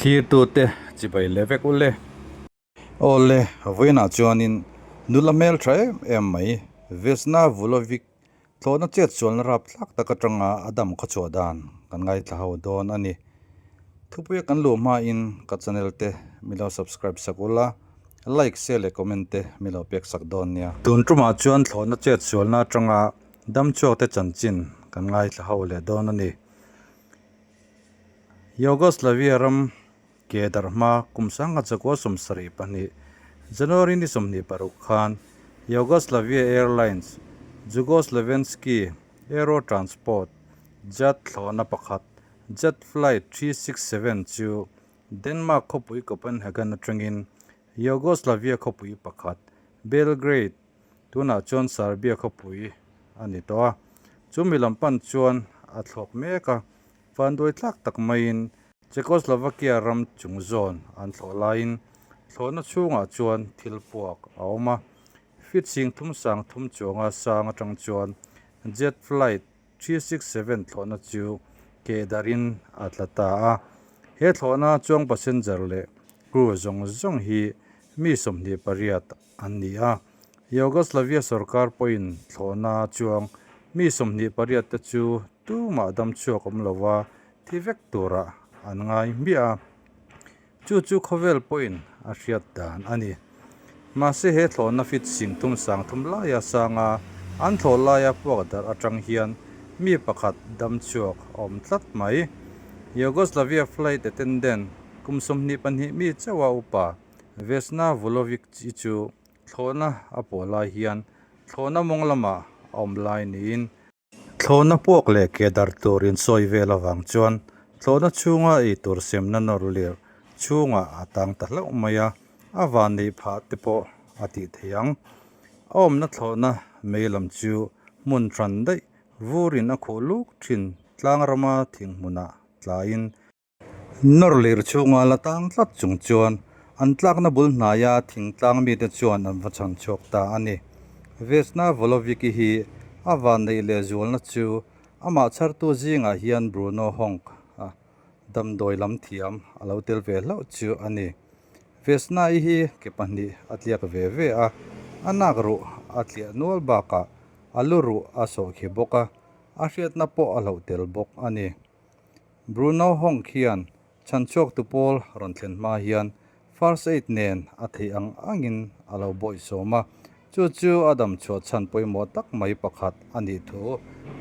Thlirtute chibai leh vek ule. Awle, vawiinah chuanin nula hmel tha em em mai Vesna Vulovic thlawhna chet sualna rap thlak tak atanga a dam khaw chhuah dan kan ngaithla ho dawn a ni. Thupuia kan luh hmain ka channel te min lo subscribe sak ula, like, share leh comment te min lo pek sak dawn nia. Tun tumah chuan thlawhna chet sualna atanga dam chhuak te chanchin kan ngaithla ho leh dawn a ni. Yugoslavia ram ke darh hma kum sangha chakua 72, January ni 26 khan Yugoslavia Airlines Jugoslovenski Aerotransport jet thlawhna pakhat Jet Flight 367 chu Denmark khawpui Copenhagen atangin Yugoslavia khawpui pakhat Belgrade Tunah chuan Serbia khawpui a ni tawh a, chu mi lam pan chuan a thlawk mek a, vanduai tlak tak maiin Czechoslovakia ram chung zawn an thlawh laiin thlawhna chhungah chuan thil puak a awm a, feet sing thum sang thum chuanga sang atang chuan jet flight 367 thlawhna chu keh darhin a tla ta a, he thlawhna chuang passenger leh crew zawng zawng hi mi 28 an ni a. Yugoslavia sorkar pawhin thlawhna chuang mi 28 te chu tumah dam chhuak awm lova thi vek turah an ngai hmiah a. Chu chu khawvel pawhin a hriat dan a ni. Mahse he thlawhna fit sing thum sang thum laia sanga an thlawh laia puak darh atang hian mi pakhat dam chhuak a awm tlat mai. Yugoslavia flight attendant kum 22 mi chauha upa Vesna Vulovic-i chu thlawhna a pawh lai hian thlawhna mawng lamah a awm lai niin, thlawhna puak leh ke darh tur insawi vel avang chuan thlawhna chhunga ei tur semna nawr lir chhungah a tang ta hlauh mai a, a van neih phah te pawh a tih theih ang. A awmna thlawhna mei lam chu hmun hran daih vurin a khuh luk thin tlang rama thing hmunah tlaiin, Nawr lir chhunga la tang tlat chung chuan an tlakna bul hnaia thingtlang mite chuan an va chhan chhuak ta a ni. Vesna Voloviki hi a vanneih leh zualna chu amah chhartu zingah hian Bruno Honk a damdawi lam thiam a lo tel ve hlauh chu a ni. Vesna-i hi ke pahnih a tliak ve ve a, a nak ruh a tliah nual bakah a lu ruh a sawh khi bawk a, a hriatna pawh a hloh tel bawk a ni. Bruno Hong hian chhanchhuaktu pawl rawn thlen hma hian First Aid nen a theih ang angin a lo bawihsawm a, chu chu a dam chhuah chhan pawimawh tak mai pakhat a nih thu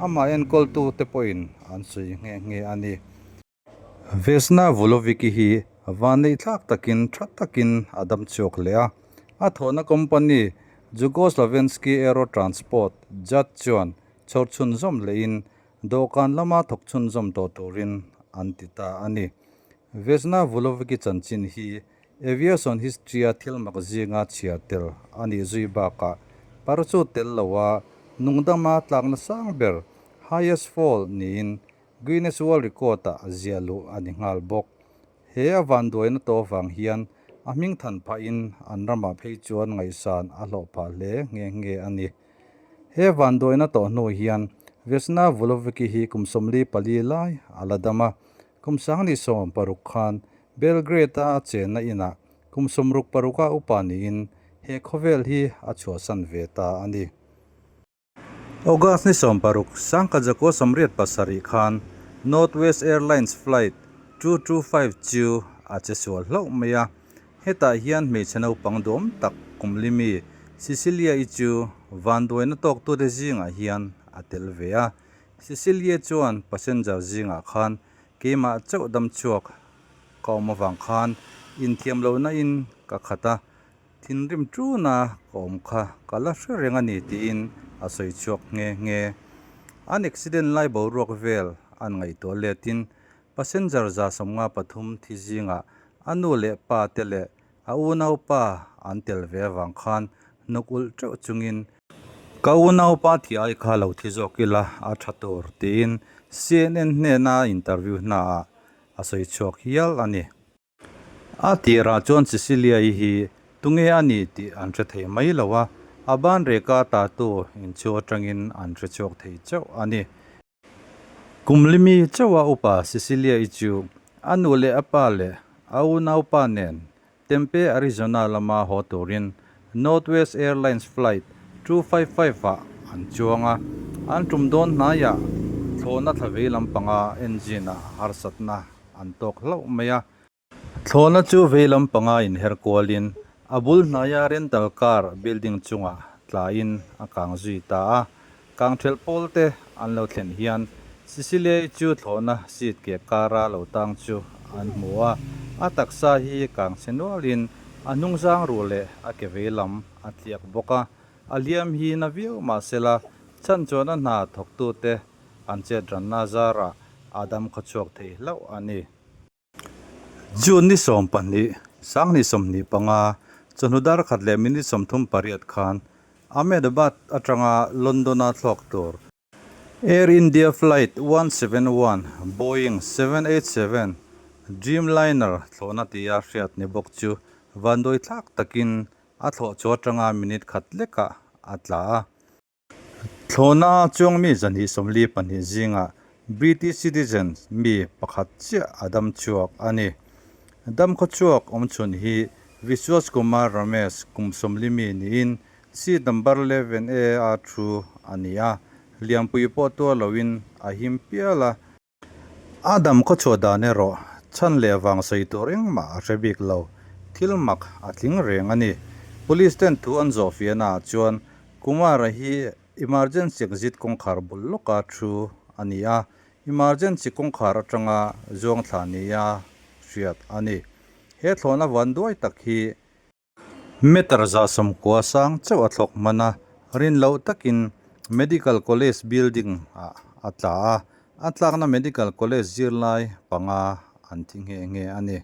amah enkawltute pawhin an sawi nghe nghe a ni. Vesna Vulovic-i hi vanneih thlak takin tha takin a dam chhuak leh a, a thawhna company Jugoslovenski Aerotransport, JAT, chuan chhawr chhunzawm lehin Dawhkan lama thawk chhunzawm tawh turin an ti ta a ni. Vesna Vulovic-i chanchin hi aviation history-a thil mak zinga chhiar tel a nih zui bakah parachute tel loa nungdama tlakna sang ber, highest fall, niin Guinness World Record-ah ziah luh a ni nghal bawk. He a vanduaina tawh vang hian a hming than phahin an ramah phei chuan ngaihsan a hlawh phah hle nghe nghe a ni. He vanduaina tawh hnu hian Vesna Vulovic-i hi kum 44 lai a la dam a, kum 2016 khan Belgrade-a a chenna inah kum 66-a upa niin he khawvel hi a chhuahsan ve ta a ni. August ni 16, 1987 khan Northwest Airlines Flight 225 chu a che sual hlauh mai a. Hetah hian hmeichhe naupang duam tak kum limi Cecilia-i chu vanduaina tawktute zingah hian a tel ve a. Cecilia chuan passenger zingah khan keimah chauh dam chhuak ka awm avang khan inthiam lohna in ka khat a, thinrim tuna ka awm kha ka la hre reng a ni tiin a sawi chhuak nghe nghe. An accident lai boruak vel an ngaihtuah letin Passenger 53 thi zingah a nu leh pa te leh a unaupa an tel ve avang khan hnuk ulh teuh chungin, Ka unaupa thi ai kha lo thi zawk ila a tha tur, tiin CNN hnena interview hnaah a sawi chhuak hial a ni. A tirah chuan Cecilia-i hi tunge a ni tih an hre thei mai lo a, a banreka tatu inchhu atangin an hre chhuak thei chauh a ni. Kum limi chauha upa Cecilia-i chu a nu leh a pa leh a unaupa nen Tempe, Arizona lama haw turin Northwest Airlines Flight 255 ah an chuang a, an tum dawn hnaiah thlawhna thla vei lampanga engine ah harsatna an tawk hlauh mai a. Thlawhna chu vei lampanga inher kualin a bul hnaia rental car building chungah tlaiin a kang zui ta a. Kang thelh pawl te an lo thlen hian Cecilia-i chu thlawhna seat ke kara lo tang chu an hmu a, a taksa hi kang chhe nualin a hnungzang ruh leh a ke vei lam a tliak bawk a, a hliam hi na viau mahsela chhan chuan a hna thawktute an chet ranna zarah a dam khawchhuak thei hlauh a ni. June ni 12, 2025, chawhnu dar khat leh minute 38 khan Ahmedabad atanga London-a thlawk tur Air India Flight 171 Boeing 787 Dreamliner thlawhna tia hriat ni bawk chu vanduai thlak takin a thlawh chu atanga minute khat lekah a tla a. Thlawhna chuang mi 242 zingah British citizen mi pakhat chiah a dam chhuak a ni. Dam khawchhuak awm chhun hi Vishwas Kumar Ramesh kum 40 mi niin seat number 11 A a thu a ni a, hliampui pawh tuar loin a him pial a. A dam khawchhuah dan erawh chhan leh vang sawi tur engmah a hre bik lo, thil mak a tling reng a ni. Police ten thu an zawh fiahna ah chuan Kumar-a hi emergency exit kawngkhar bul lawka thu a ni a, emergency kawngkhar atanga zuang thla nia hriat a ni. He thlawhna van duai tak hi Meter 190 sang chauh a thlawk hman a, rin loh takin Medical College building ah a tla a, a tlakna Medical College zirlai panga an thi nghe nghe a ni.